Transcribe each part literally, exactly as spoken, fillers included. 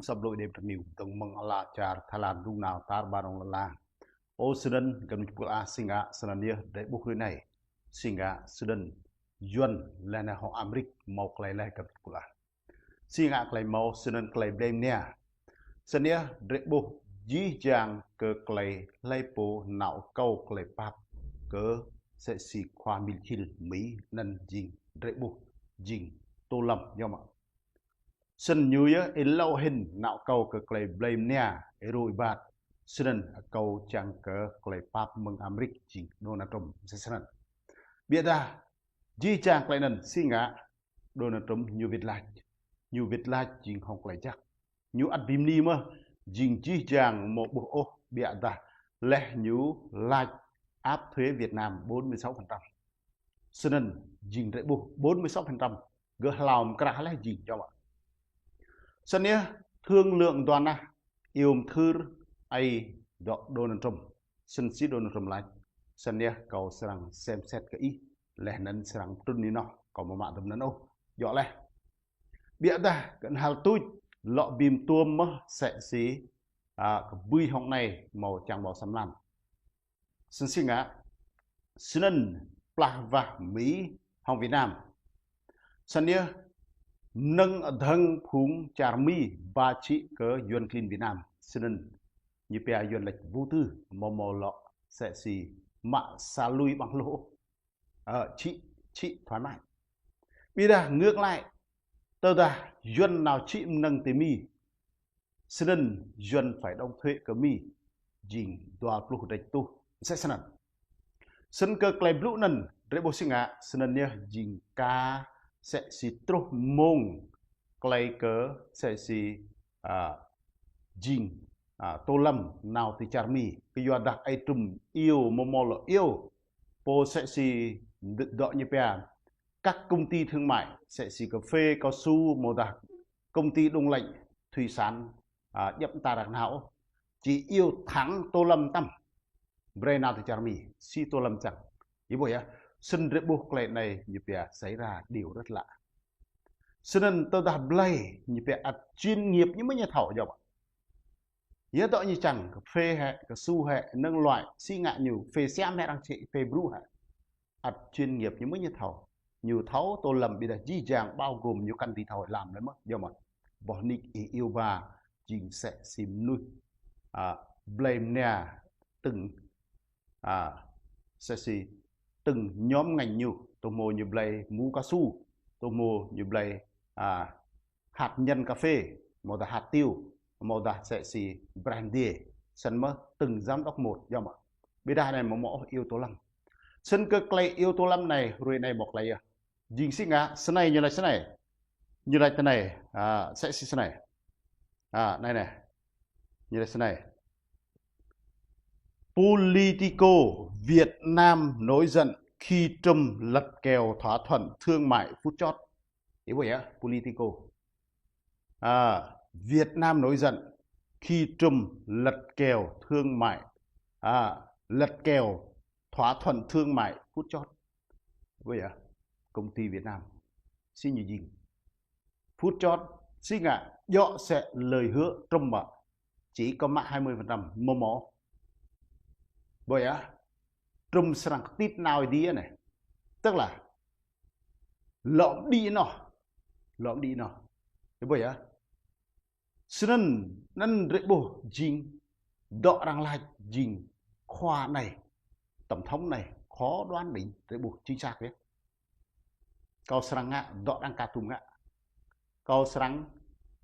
Săp lôi đêm trần niu, dơ̆ng mơ̆ng ala čar Thái Lan rung nao tar ƀar rong lala. Ơ, snăn gơmơi pul ah si ngă, snăn yơh drei ƀuh hrơi anai. Si ngă, snăn Yuăn leh anăn hŏng Amrik mâo klei leh gơmơi pul ah. Si ngă klei mâo, snăn klei blei mnia. Snăn yơh drei ƀuh jih jang kơ klei hlei pô nao akâo klei pap kơ msĕ si khua mil čhil Mi anăn jing drei ƀuh jing Tô Lâm, yơh mơ̆. Snăn ñu yơh êlâo hĭn nao akâo kơ klei blei mnia, êrô êbat. Snăn akâo čiăng kơ klei pap mơ̆ng Amrik jing Donald Trump, msĕ snăn. Ƀiădah, jih jang klei anăn si ngă, Donald Trump ñu wĭt lač. Ñu wĭt lač jing hŏng klei jăk. Ñu ăt bi mni mơh, jing jih jang mâo ƀuh ôh, ƀiădah leh ñu lač áp thuế Việt Nam bốn mươi sáu phần trăm. Snăn jing drei ƀuh bốn mươi sáu phần trăm gơ̆ hlao mkrah leh jing, yơh mơ̆. Snăn yơh thương lượng dua nah iêu mthưr ai dŏ Donald Trump. Snăn si Donald Trump lač. Snăn yơh kâo srăng xem xét kơ ih, leh anăn srăng trŭn ninoh, kâo amâo mă dŭm anăn ôh. Djŏ leh. Ƀiădah kơ anhal tuč lŏ bi mtuôm mơh msĕ si, a, kơ bui hŏng anei mâo čang ƀâo sa mlan. Snăn si ngă, snăn plah wah Mi hŏng Việt Nam. Snăn yơh mnơ̆ng adơ̆ng phung čar Mi ba čhĭ kơ Yuăn klin Việt Nam. Snăn ñu pia Yuăn lač vô tư, amâo mâo lŏ msĕ si mă sa lui ƀăng hluh ôh. Ơ, čhĭ, čhĭ thoải mái. Ƀiădah ngược lại, tơdah Yuăn nao čhĭ mnơ̆ng ti Mi, snăn Yuăn phải đóng thuế kơ Mi jing dua pluh rĕč tuh, msĕ snăn. Snăn kơ klei blŭ anăn, drei ƀuh si ngă, snăn yơh jing ka msĕ si truh mông klei kơ msĕ si, a, jing, a, Tô Lâm nao ti čar Mi. Kyuadah ai Trump iêu amâo mâo lŏ iêu pô msĕ si dŏ ñu pia các công ty thương mại, msĕ si cà phê, cao su, amâodah công ty đông lạnh, thủy sản, a, djăp mta ră nao. Či iêu thẳng Tô Lâm tăm brei nao ti čar Mi, si Tô Lâm čiăng. Ih ƀuh yơh, snăn drei ƀuh klei anei ñu pia xảy ra điều rất lạ. Snăn tơdah blei ñu pia ăt chuyên nghiệp ñu mơ̆ ñu thâo, yơh mơ̆. Yơh dŏ ñu čiăng, cà phê hĕ, cao su hĕ, năng loại, si ngă ñu, phê siam hĕ arăng čhĭ, phê brŭ hĕ. Ăt chuyên nghiệp ñu mơ̆ ñu thâo. Ñu thâo Tô Lâm ƀiădah jih jang bao gồm ñu kăn dưi thâo lăm lĕ mơh, yơh mơ̆. Boh nik ih iêu ba, jing msĕ si mnuih, a, blei mnia tơ̆ng, a, msĕ si tơ̆ng nhóm ngành ñu, tơhmô ñu blei mu cao su, tơhmô ñu blei, a, hạt nhân cà phê, amâodah hạt tiêu, amâodah msĕ si brand đê, snăn mơh tơ̆ng giám đốc một, yơh mơ̆. Ƀiădah anei amâo mâo ôh iêu Tô Lâm. Snăn kơ klei iêu Tô Lâm anei, hrơi anei mâo klei yơh. Jing si ngă, snei ñu lač snei. Ñu lač snei, a, msĕ si snei. A, anei anei. Ñu lač snei. Politico Việt Nam nổi giận khi Trump lật kèo thỏa thuận thương mại phút chót. Ih ƀuh yơh, Politico. A, Việt Nam nổi giận khi Trump lật kèo thương mại, a, lật kèo thỏa thuận thương mại phút chót. Ih ƀuh yơh, công ty Việt Nam. Si ñu jing. Phút chót, si ngă, djŏ msĕ lời hứa Trump mơ̆, chỉ có mă hai mươi phần trăm, amâo mâo. Ih ƀuh yơh, Trump srăng kơtit nao ih dih anei. Tức là lŏm đĭ noh. Lŏm đĭ noh. Ih ƀuh yơh. Snăn, anăn drei ƀuh jing, dŏ arăng lač jing khua anei, tổng thống anei, khó đoán đỉnh, drei ƀuh chính xác yơh. Kâo srăng ngă, dŏ arăng ka tuôm ngă. Kâo srăng,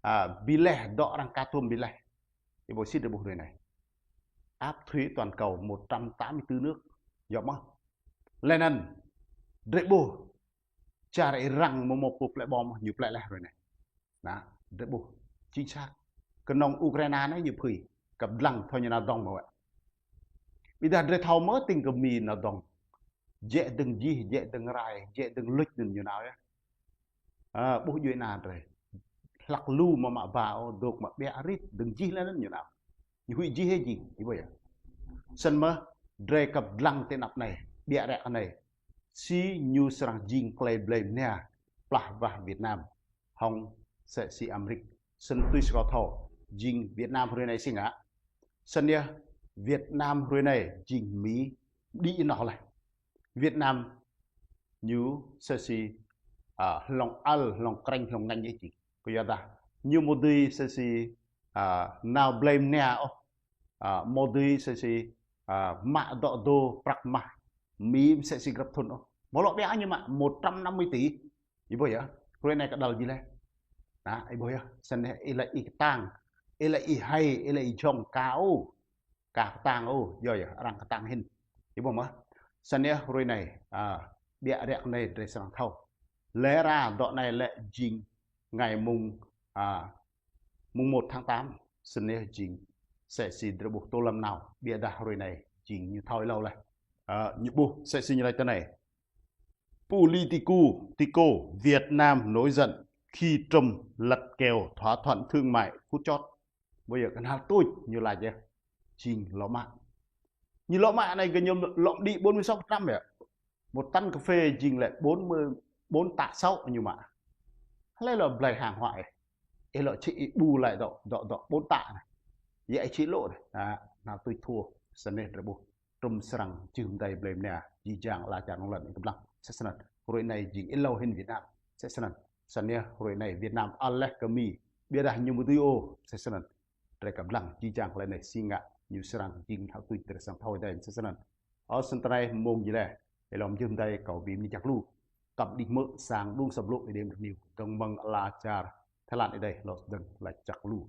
a, bi leh, dŏ arăng ka tuôm bi leh. Ih ƀuh si drei ƀuh hrơi anei. Áp thuế toàn cầu một trăm tám mươi tư nước, yơh mơ̆. Leh anăn, drei ƀuh, čar Iran amâo mâo pô plĕ bom, ñu plĕ leh hrơi anei. Anăn, drei ƀuh, chính xác. Kơnơ̆ng Ukraina anei ñu phưi, kăp dlăng thâo ñu nao dŏng mơ̆ wĕ. Ƀiădah drei thâo mơ̆ tĭng kơ Mi nao dŏng. Jĕ dơ̆ng jih, jĕ dơ̆ng rai, jĕ dơ̆ng luč anăn ñu nao yơh. A, ƀuh djuê ana drei. Hlăk lu amâo mă ba ôh, dôk mă ƀiă rit, dơ̆ng jih leh anăn ñu nao. Ñu huĭ jih hĕ jing, ih ƀuh yơh. Snăn mơh, drei kăp dlăng ti anăp anei, ƀiă rĕ anei. Si ñu srăng jing klei blei mnia, plah wah Việt Nam hŏng msĕ si Amrik. Snăn tui si kâo thâo, jing Việt Nam hrơi anai si ngă. Snăn yơh Việt Nam hrơi anai jing Mi đĭ nao laih. Việt Nam ñu sĕ si, a, hlŏng ăl, hlŏng krĕng, hlŏng ngăn yơh jing. Kơ yua dah ñu mơ̆ dưi sĕ si, a, nao blei mnia ôh. A, mơ̆ dưi sĕ si, a, mă dŏ dô prăk mah Mi sĕ si grăp thŭn ôh. Mơ̆ lŏ ƀiă ñu mă một trăm năm mươi tỷ. Ih ƀuh yơh, hrơi anai kơđăl jih laih. Nă, ih ƀuh yơh, snăn ih lĕ ih kơtang, ih lĕ ih hai, ih lĕ ih jŏng ka ôh. Ka kơtang ôh, yơh yơh, arăng kơtang hĭn. Ih ƀuh mơ̆? Snăn yơh hrơi anai, a, ƀiă ră anai drei srăng thâo. Lĕ ra dŏ anai lĕ jing ngày mùng, a, mùng một tháng tám, snăn yơh jing sĕ si drei ƀuh tơ lăm nao, ƀiă dah hrơi anai jing ñu thâo ih êlâo laih. A, ñu ƀuh sĕ si ñu laĭ tui anai. Politico, Tico, Việt Nam nổi giận khi Trump lật kèo thỏa thuận thương mại phút chót. Ƀuh yơh, kơnăl tuč ñu laĭ yơh. Jing lŏ mă. Ñu lŏ mă anai gơñu lŏ đĭ bốn mươi sáu phần trăm yơh. Một tấn cà phê jing lĕ bốn mươi, bốn tạ sáu ñu mă. Hlơi lŏ blei hàng hóa ih. Ih lŏ čih ih ƀu laĭ dŏ, dŏ, dŏ bốn tạ anai. Yơh ih čih lŏ anai. Nă, kơnăl tuč thâo. Snăn drei ƀuh. Trŭm srăng jưh mơdai blei mnia, jih jang ala čar lŏn lăn kơƀlang. Sĕ snăn, hrơi anai jing êlâo hĭn Việt Nam. Sĕ snăn, snăn yơh hrơi anai Việt Nam ăl laih kơ Mi. Ƀiă dah ñu mơ̆ dưi ôh, sĕ snăn. Drei kơƀlang jih jang tơlơi anai si ngă, ñu srăng jing hơtuč drei srăng thâo ih dai, sĕ snăn. Ơ, snăn tơlơi mơ̆ng jih laih, êlâo jưh mơdai kâo bi mni jak lu. Kăp đĭ mơ̆ sang đŭng săp lu ih đêm rơniu, dơ̆ng mơ̆ng ala čar Thái Lan ih dai, lŏ dơ̆ng laĭ jak lu.